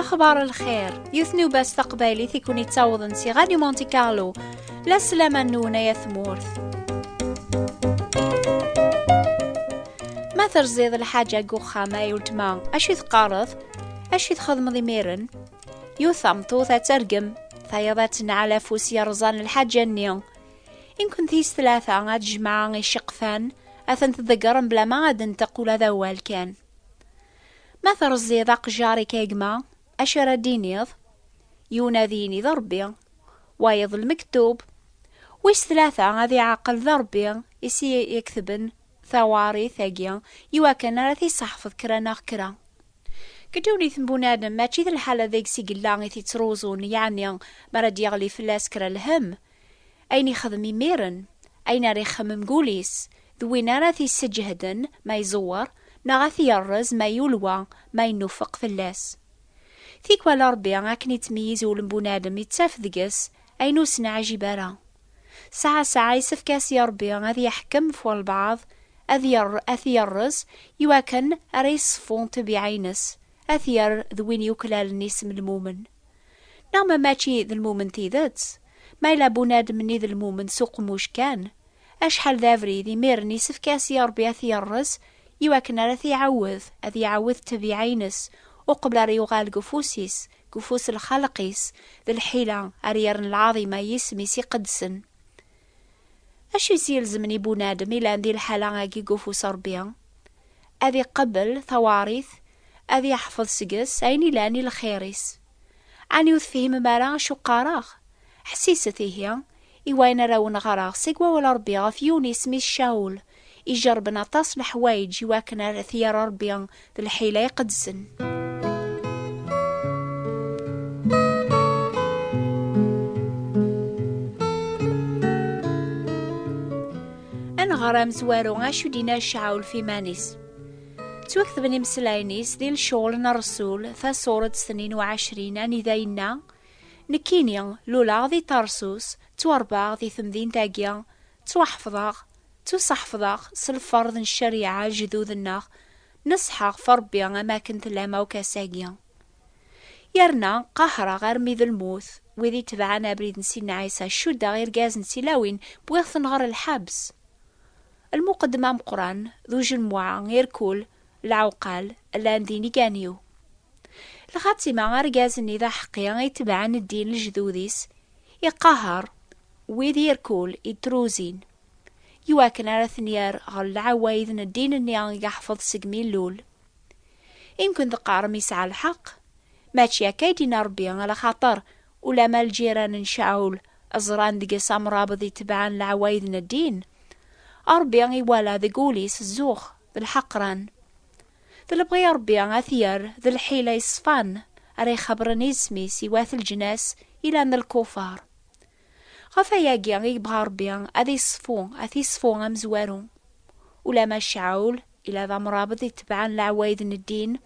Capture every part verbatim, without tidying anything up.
Axbar lxir, yiwet n ubas taqbaylit i kun-ittawḍen si Radio Monte Carlo. La sslam-nwen ay at tmurt. Ma terẓiḍ lḥaǧa deg uxxam ay weltma, acu i teqqareḍ? Acu i txedmeḍ imiren? Yiwet tameṭṭut ad tergem, tayeḍ ad tenɛel afus yerẓan lḥaǧa-nni. Imken tis tlata ad tjemɛa iceqfan, ad ten-tḍegger mebla ma ad d-tenṭeq ula d awal kan. Ma terẓiḍ aqjar-ik a gma, acu ara d-tiniḍ? Yiwen ad yini d Ṛebbi, wayeḍ lmektub. Wis tlata ad iɛqel d Ṛebbi i s-iketben tawarit-agi, iwakken ara t-iseḥfeḍ kra neɣ kra. Deg ddunit n bunadem, mačči d lḥala deg-s i yella i t-ittruẓun, yeɛni mi ara d-yeɣli fell-as kra lhemm. Ayen ixdem imiren, ayen ara ixemmem deg wul-is, d win ara t-isseǧhden ma iẓewwer, neɣ ad t-yerrez ma yulwa, ma yennufeq fell-as. Tikwal Ṛebbi akken ittmeyyiz ul n bunadem, ittaf deg-s ayen ur s-neɛjib ara. Saɛa saɛa yessefk-as i Ṛebbi ad yeḥkem f walbeɛḍ, ad yerr-, ad t-yerrez, iwakken ara yeṣfu ṭṭbiɛa-ines, ad t-yerr d win yuklalen isem n lmumen. Neɣ ma mačči d lmumen tidet, ma yella bunadem-nni d lmumen s uqemmuc kan, acḥal d abrid, imiren yessefk-as i Ṛebbi ad t-yerrez, iwakken ara t-iɛawed, ad iɛawed ṭṭbiɛa-ines, uqbel ara yuɣal deg ufus-is, deg ufus n lxalq-is, d lḥila ara yerren lɛaḍima n yisem-is iqedsen. Acu i s-yelzmen i bunadem ilan di lḥala-agi deg ufus Ṛebbi? Ad iqebbel tawarit, ad yeḥfeḍ seg-s ayen ilan i lxir-is. Ɛni ur tefhimem ara acu qqareɣ? Ḥsiset ihi i wayen ara wen-ɣreɣ seg wawal Ṛebbi ɣef yiwen isem-is Caɛul, ijerrben aṭas n leḥwayeǧ iwakken ara t-yerr Ṛebbi d lḥila iqedsen. Ad nɣer amezwaru acu d-yenna Caɛul f iman-is. Ttwaketben imeslayen-is di Lecɣal n Ṛṛsul, tasuret tnin u ɛecrin, anida yenna: Nekkini, luleɣ di Ṭersus, ttwarbeɣ di temdint-agi, ttwaḥefḍeɣ, ttuseḥfḍeɣ s lferḍ n ccariɛa n lejdud-nneɣ, neṣḥeɣ ɣef Ṛebbi am akken tellam akk ass-agi. Yerna qahreɣ armi d lmut wid itebɛen abrid n Sidna Ɛisa, cuddeɣ irgazen d tilawin, wwiɣ-ten ɣer lḥebs. Lmuqeddem ameqqran d ujenmuɛ irkul lɛewqal llan din igan-iw. Lxatima, argaz-nni d aḥeqqi itebɛen ddin n lejdud-is, iqaher wid irkul ittruzin, iwakken ara ten-yerr ɣer lɛawayd n ddin-nni i yeḥfeḍ segmi illul. Imken teqqarem yesɛa lḥeqq, mačči akka i d-yenna Ṛebbi, ala xaṭer ulamma lǧiran n Caɛul ẓran deg-s amrabeḍ itebɛen leɛwayed n ddin, Ṛebbi iwala deg wul-is zzux d lḥeqran. D lebɣi Ṛebbi ad t-yerr d lḥila yeṣfan ara ixebbren isem-is i wat leǧnas ilan d lkufar. Ɣef ayagi i yebɣa Ṛebbi ad iṣfu, ad t-iṣfu amezwaru. Ulamma Caɛul ila d amrabeḍ itebɛen leɛwayed n ddin,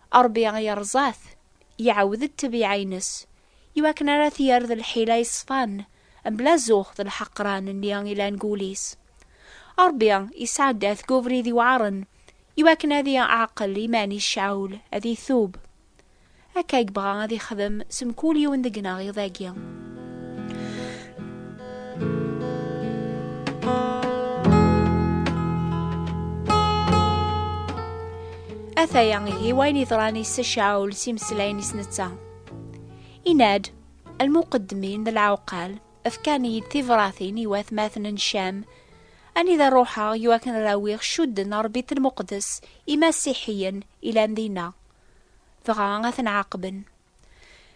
Ṛebbi yerẓa-t, iɛawed ṭṭbiɛa-ines, iwakken ara t-yerr d lḥila yeṣfan, mebla zzux d lḥeqran-nni ilan deg wul-is. Ṛebbi isɛedda-t deg ubrid iweɛṛen, iwakken ad iɛqel iman-is Caɛul, ad itub. Akka i yebɣa ad ixdem s mkul yiwen deg-neɣ iḍ-agi. Ataya ihi wayen yeḍran i Si Caɛul s imeslayen-is netta. Inna-d: Lmuqeddmin d lɛewqal fkan-iyi-d tibratin i watmaten n Cam, anida ruḥeɣ iwakken ara awiɣ cudden Ṛebbi n lmuqdes imasiḥiyen ilan dinna, dɣa ad ten-ɛaqben.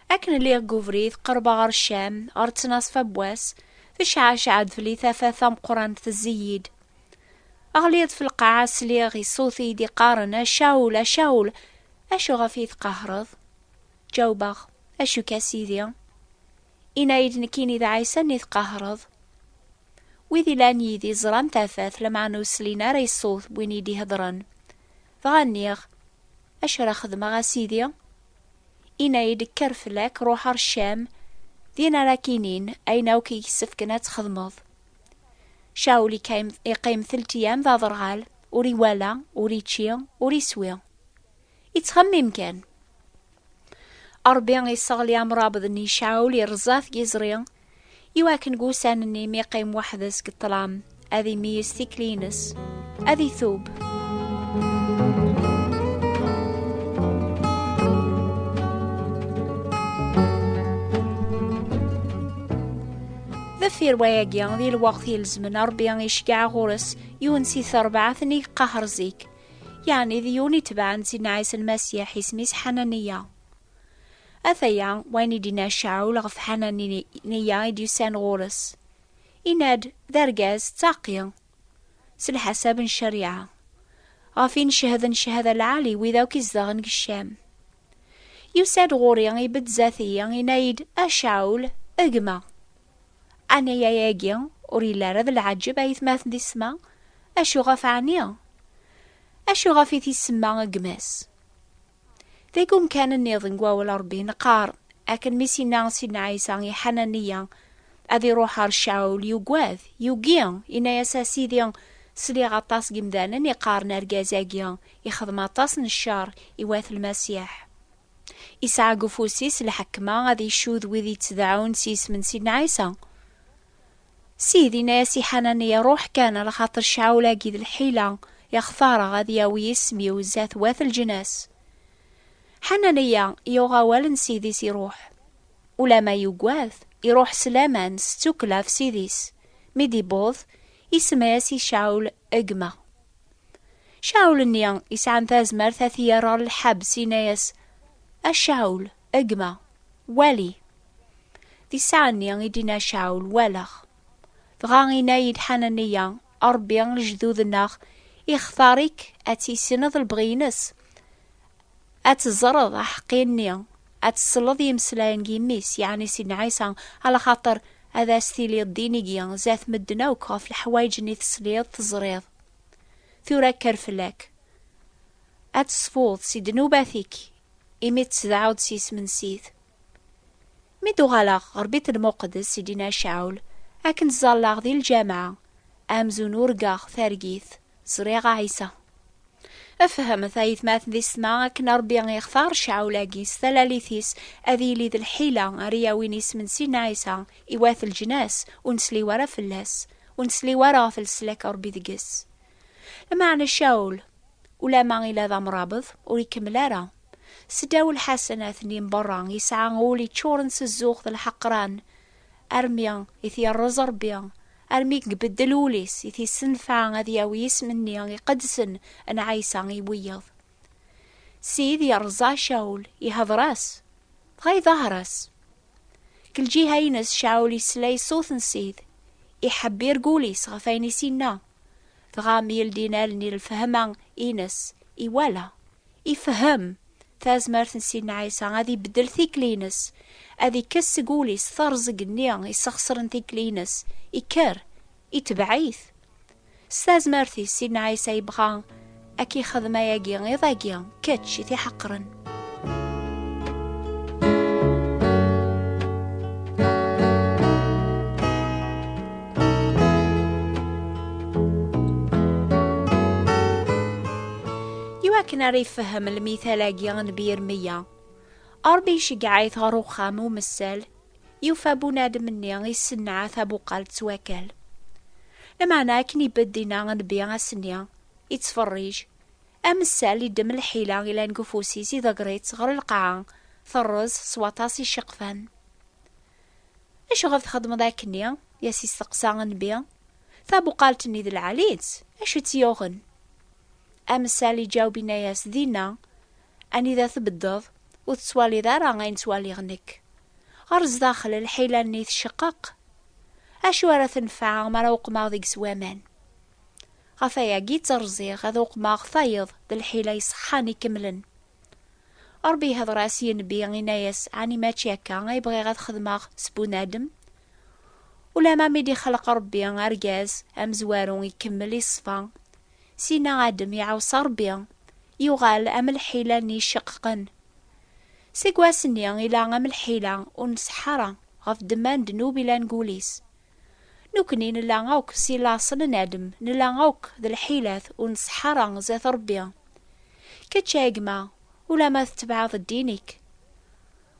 Akken lliɣ deg ubrid qerbeɣ ɣer Cam, ɣer ttnaṣfa n wass, tecɛecɛed fell-i tafat tameqqrant tezzi-yi-d. Ɣliɣ-d f lqaɛa, sliɣ i ṣṣut i yi-d-iqqaren: "A Caɛul, a Caɛul, acu ɣef i tqehreḍ?" Ǧawbeɣ: "Acu-k a Sidi?" Inna-yi-d: "Nekkini d Ɛisa-nni tqehreḍ." Wid ilan yid-i ẓran tafat, lameɛna ur slin ara i ṣṣut n win i d-iheddren. Dɣa nniɣ: "Acu ara xedmeɣ a Sidi?" Inna-yi-d: "Kker fell-ak, ruḥ ar Ccam, din ara k-inin ayen akk i yessefken ad txedmeḍ." Caɛul iqqim, iqqim telt iyam d aderɣal, ur iwala, ur ičči, ur iswi. Ittxemmim kan. Ṛebbi isseɣli amrabeḍ-nni Caɛul, irẓa-t deg iẓri, iwakken deg ussan-nni mi yeqqim weḥd-s deg ṭṭlam, ad imeyyez tikli-ines, ad itub. Deffir wayagi, di lweqt ilezmen, Ṛebbi iceggeɛ ɣur-s yiwen si terbaɛt-nni yeqqaher zik, yeɛni d yiwen itebɛen Sidna Ɛisa Lmasiḥ, isem-is Ḥananiya. Ataya wayen i d-yenna Caɛul ɣef Ḥananiya i d-yusan ɣur-s. Yenna-d d argaz ttaqi, s lḥasab n ccariɛa, ɣef i ncehden cchada lɛali wid akk izedɣen deg Ccam. Yusa-d ɣur-i, ibedd zdat-i, yenna-yi-d: "A Caɛul, gma!" Anaya-agi ur yelli ara d lɛaǧeb, aytmaten di ssma, acu ɣef ɛni? Acu ɣef i t-isemma gma-s? Deg umkan nniḍen deg wawal Ṛebbi neqqar, akken mi s-inna Sidna Ɛisa i Ḥananiya ad iruḥ ɣer Caɛul, yugad, yugi, yenna-yas: "A Sidi, sliɣ aṭas n yimdanen iqqaren argaz-agi ixdem aṭas n ccer i wat Lmasiḥ. Isɛa deg ufus-is lḥekma ad icud wid yettdeɛɛun s yisem n Sidna Ɛisa." Sidi yenna-yas i Ḥananiya: "Ruḥ kan, alaxaṭer Caɛul-agi d lḥila i xtareɣ ad yawi isem-iw zdat wat leǧnas." Ḥananiya yuɣ awal n Sidi-s, iruḥ. Ulama yugad, iruḥ s laman, s ttukla ɣef Sidi-s. Mi d-iwweḍ, isemma-yas i Caɛul gma. Caɛul-nni yesɛan tazmert ad t-yerr ɣer lḥebs, yenna-yas: "A Caɛul, gma, wali." Di ssaɛa-nni i d-yenna Caɛul: "Walaɣ." Dɣa yenna-yi-d Ḥananiya: "Ṛebbi n lejdud-nneɣ ixtar-ik ad tissineḍ lebɣi-ines, ad teẓreḍ aḥeqqi-nni, ad tesleḍ i yimeslayen n yimi-s, yeɛni Sidna Ɛisa, alaxaṭer ad as-tiliḍ d inigi zdat medden akk ɣef leḥwayeǧ-nni tesliḍ, teẓriḍ. Tura kker fell-ak, ad tesfuḍ si ddnubat-ik, imi tettdeɛɛuḍ s yisem n Ssid." Mi d-uɣaleɣ ɣer Bit Lmuqeddes, i d-yenna Caɛul, akken ẓẓalleɣ di lǧameɛ, amzun urgaɣ targit, ẓriɣ Ɛisa. Fehmet, ay atmaten di ssma, akken Ṛebbi ixtar Caɛul-agi s talalit-is ad yili d lḥila ara yawin isem n Sidna Ɛisa i wat leǧnas, ur nesliw ara fell-as, ur nesliw ara ɣef leslak n Ṛebbi deg-s. Lameɛna Caɛul, ulama ila d amrabeḍ, ur ikemmel ara. Seddaw lḥasanat-nni n berra, yesɛa ul yeččuren s zzux d lḥeqran, armi i t-yerreẓ Ṛebbi, armi i ibeddel ul-is, i t-issenfeɛ ad yawi isem-nni iqedsen n Ɛisa i wiyeḍ. Ssid yerẓa Caɛul, ihder-as, dɣa iḍaher-as. Deg lǧiha-ines, Caɛul yesla i ṣṣut n Ssid, iḥebbir deg wul-is ɣef wayen i s-inna. Dɣa mi yeldi allen i lfehma-ines, iwala, ifhem tazmert n Sidna Ɛisa ad ibeddel tikli-ines, ad ikkes seg wul-is terẓeg-nni isexṣren tikli-ines, ikker, itbeɛ-it. S tazmert-is, Sidna Ɛisa yebɣa ad k-ixdem ayagi iḍ-agi, kečč i t-iḥeqren. Iwakken ara yefhem lmital-agi n Nnbi Yermiya, Ṛebbi iceggeɛ-it ɣer uxxam umessal, yufa bunadem-nni isenneɛ tabuqalt s wakal. Lameɛna akken ibedd dinna Nnbi ass-nni, ittferrij, amessal iddem lḥila ilan deg ufus-is, iḍegger-itt ɣer lqaɛa, terreẓ s waṭas iceqfan. "Acu ɣef txeddmeḍ akkenni?" i as-isteqsa Nnbi. "Tabuqalt-nni d lɛali-tt, acu tt-yuɣen?" Amessal iǧaweb, inna-yas: "Dinna, anida tbeddeḍ, ur tettwaliḍ ara ayen ttwaliɣ nekk. Ɣer zdaxel lḥila-nni tceqqeq. Acu ara tenfeɛ mi ara uqmeɣ deg-s waman? Ɣef wayagi tterẓiɣ, ad uqmeɣ tayeḍ d lḥila iṣeḥḥan ikemlen." Ṛebbi ihder-as i Nnbi, inna-yas: "Ɛni mačči akka ay bɣiɣ ad xedmeɣ s bunadem? Ulamma mi d-ixleq Ṛebbi argaz amezwaru ikemmel iṣfa, sina Adem iɛuṣa Ṛebbi, yuɣal am lḥila-nni iceqqqen. Seg wass-nni ila am lḥila ur nseḥḥa ara ɣef ddemma n ddnub ilan deg wul-is. Nekni nella akk si laṣel n Adem, nella akk d lḥilat ur nseḥḥa ara zdat Ṛebbi. Kečč a gma, ulamma tetbeɛeḍ ddin-ik,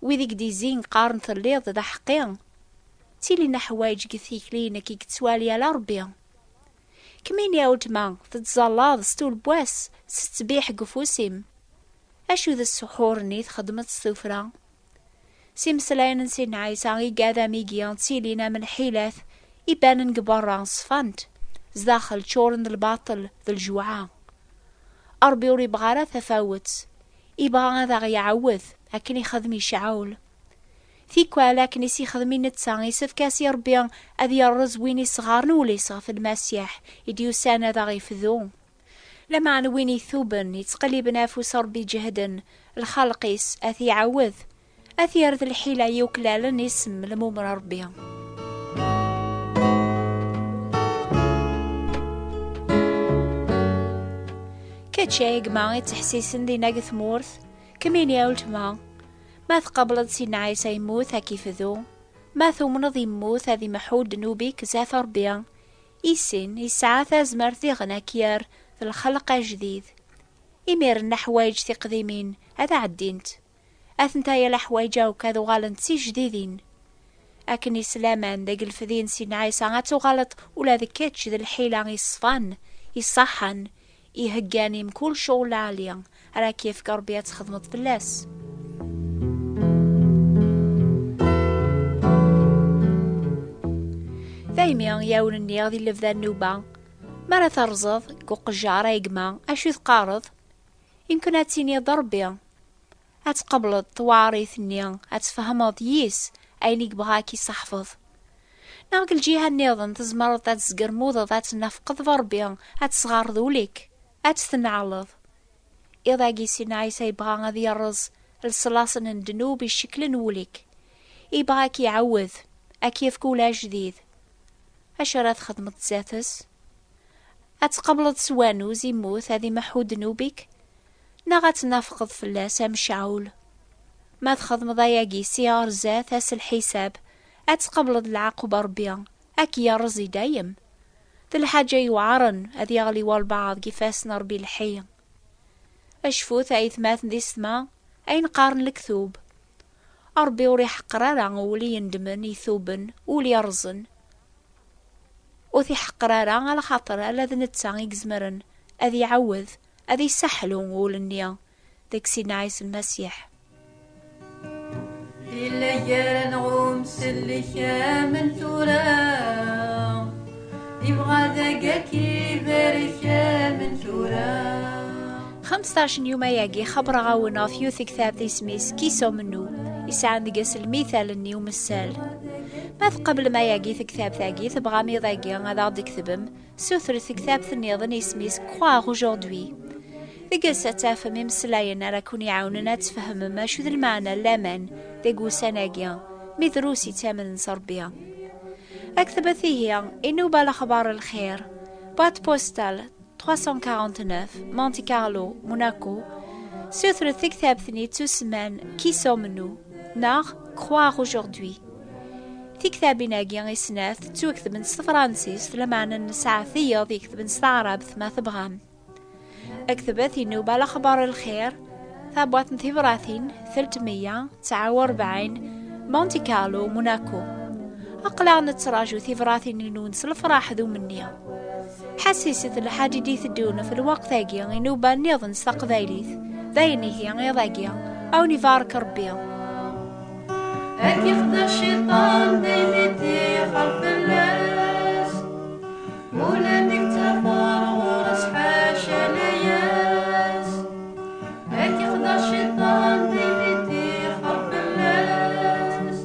Wid i k-d-izzin qqaren telliḍ d aḥeqqi. Ttilin leḥwayeǧ deg tikli-inek i yettwali ala Ṛebbi. Kemmini a weltma tettẓallaḍ s tulbwa-s, s ttbiḥ deg ufus-im. Acu d ssḥur-nni txeddmeḍ s tuffra? S imeslayen n Sidna Ɛisa, igad amigi ttilin am lḥilat ibanen deg berra ṣfant, zdaxel ččuren d lbaṭel d lǧewɛa. Ṛebbi ur ibɣa ara tafawet, ibɣa ad aɣ-iɛawed akken ixdem i Cɛul. Tikwal akken i s-ixdem i netta, isefk-as i Ṛebbi ad yerreẓ win isɣaren ul-is ɣef Lmasiḥ i d-yusan ad aɣ-ifdu. Lameɛna win ituben, yettqelliben afus Ṛebbi iǧehden, lxelq-is ad t-iɛawed, ad t-yerr d lḥila yuklalen isem lmum n Ṛebbi. Kečč ay gma ittḥessisen dinna deg tmurt, kemmini a weltma, ma tqableḍ Sidna Ɛisa yemmut ad k-ifdu, ma tumneḍ yemmut ad imḥu ddnub-ik zdat Ṛebbi, i sin yesɛa tazmert diɣen ad k-yerr d lxelq ajdid. Imiren leḥwayeǧ tiqdimin ad ɛeddint. Atenta ya leḥwayeǧ akk ad uɣalent d tijdidin. Akken i s-laman deg lefdi n Sidna Ɛisa, ad tuɣaleḍ ula d kečč d lḥila iṣfan, iṣaḥḥan, iheggan i mkul ccɣel lɛali ara k-yefk Ṛebbi ad txedmeḍ fell-as. Daymi i awen-nniɣ di lebda n nnuba, mi ara terẓeḍ deg uqejjar a gma, acu i teqqareḍ? Imken ad tiniḍ d Ṛebbi. Ad tqebleḍ twaɣrit-nni, ad tfehmeḍ yis ayen i yebɣa ad k-isseḥfeḍ. Neɣ deg lǧiha nniḍen tzemreḍ ad tzegremuḍeḍ, ad tnafqeḍ ɣef Ṛebbi, ad tesɣareḍ ul-ik, ad t-tneɛleḍ. Iḍ-agi Sidna Ɛisa yebɣa ad yerreẓ lṣelaṣen n ddnub icekklen wul-ik. Ibɣa ad k-iɛawed, ad k-yefk ul ajdid. Acu ara txedmeḍ zdat-s? Ad tqableḍ s wanuz immut ad imeḥḥu ddnub-ik, neɣ ad tnafqeḍ fell-as am Cɛul? Ma txedmeḍ ayagi, si ɣer zdat, ass lḥisab, ad tqableḍ lɛaqub n Ṛebbi, ad k-yerreẓ i dayem. D lḥaǧa yuɛren ad yeɣli walbeɛḍ deg ifassen n Ṛebbi lḥi. Acfut, aytmaten d isetma, ayen qqaren lektub. Ṛebbi ur iḥeqqer ara ul i yendmen, ituben, ul yerẓen. Ur t-iḥeqqer ara, alaxaṭer ala d netta i izemren ad iɛawed, ad isaḥlu ul-nni deg Sidna Ɛisa Lmasiḥ. Yella gar-aneɣ umsellek am n tura, yebɣa ad ak-ibarek am n tura. Xemsṭac n yuma-agi xebbreɣ-awen ɣef yiwet tektabt isem-is Qui sommes-nous? Isɛan deg-s lmital-nni umessal. Ma tqablem ayagi tektabt-agi, tebɣam iḍ-agi ad aɣ-d-tektbem, sutret tektabt nniḍen isem-is Croire aujourd'hui. Deg-s ad tafem imeslayen ara ken-iɛawnen ad tfehmem acu d lmeɛna n laman deg ussan-agi, mi drus ittamnen s Ṛebbi. Aktbet ihi i nnuba Lexbar Lxir, boîte postale trois cent quarante-neuf, Monte Carlo, Monaco. Sutret tektabt-nni ittusemman Qui sommes-nous? Neɣ Croire aujourd'hui. Tiktabin-agi i snat ttwaketbent s tefransist, lameɛna nesɛa tiyeḍ iketben s taɛrabt, ma tebɣam. Aktbet i nnuba Lexbar Lxir, tabwaṭ n tibratin, telt meyya tesɛa u rebɛin, Monte Carlo, Monaco. Aql-aɣ nettraǧu tibratin-nwen s lefraḥ d umenni. Ḥassiset lḥaǧ i d-iteddun f lweqt-agi i nnuba nniḍen s taqbaylit. D ayen ihi iḍ-agi, a wen-ibarek Ṛebbi. Ad k-ixdeɛ cciṭan, daymi ṭixer fell-as. Ula mi yettafar ɣur-s, ḥaca layas. Ad k-ixdeɛ cciṭan, daymi ṭixer fell-as.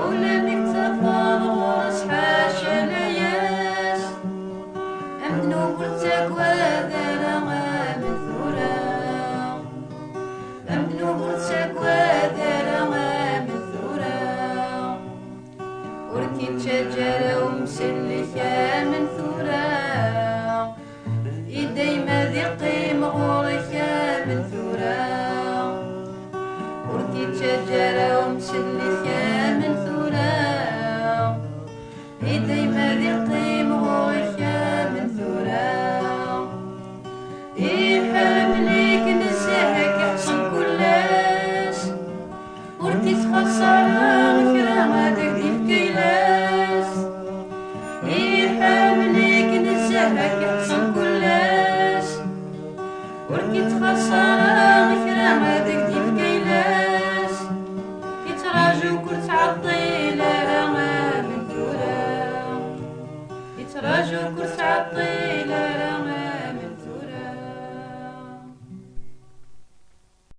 Ula mi yettafar ɣur-s, ḥaca layas. Amednub ur ttagad ara am tura. Amednub ur ttagad ara am tura. Ur k-ittaǧǧa ara umsellek am tura. Yettxaṣṣar kra ad ak-d-yefk ayla-s. Iḥemmel-ik nezzeh, ad k-iḥṣel kullec. Ur k-ittxaṣṣar kra ad ak-d-yefk ayla-s. Yettraǧu-k ur ttɛeṭṭil ara am tura. Yettraǧu-k ur ttɛeṭṭil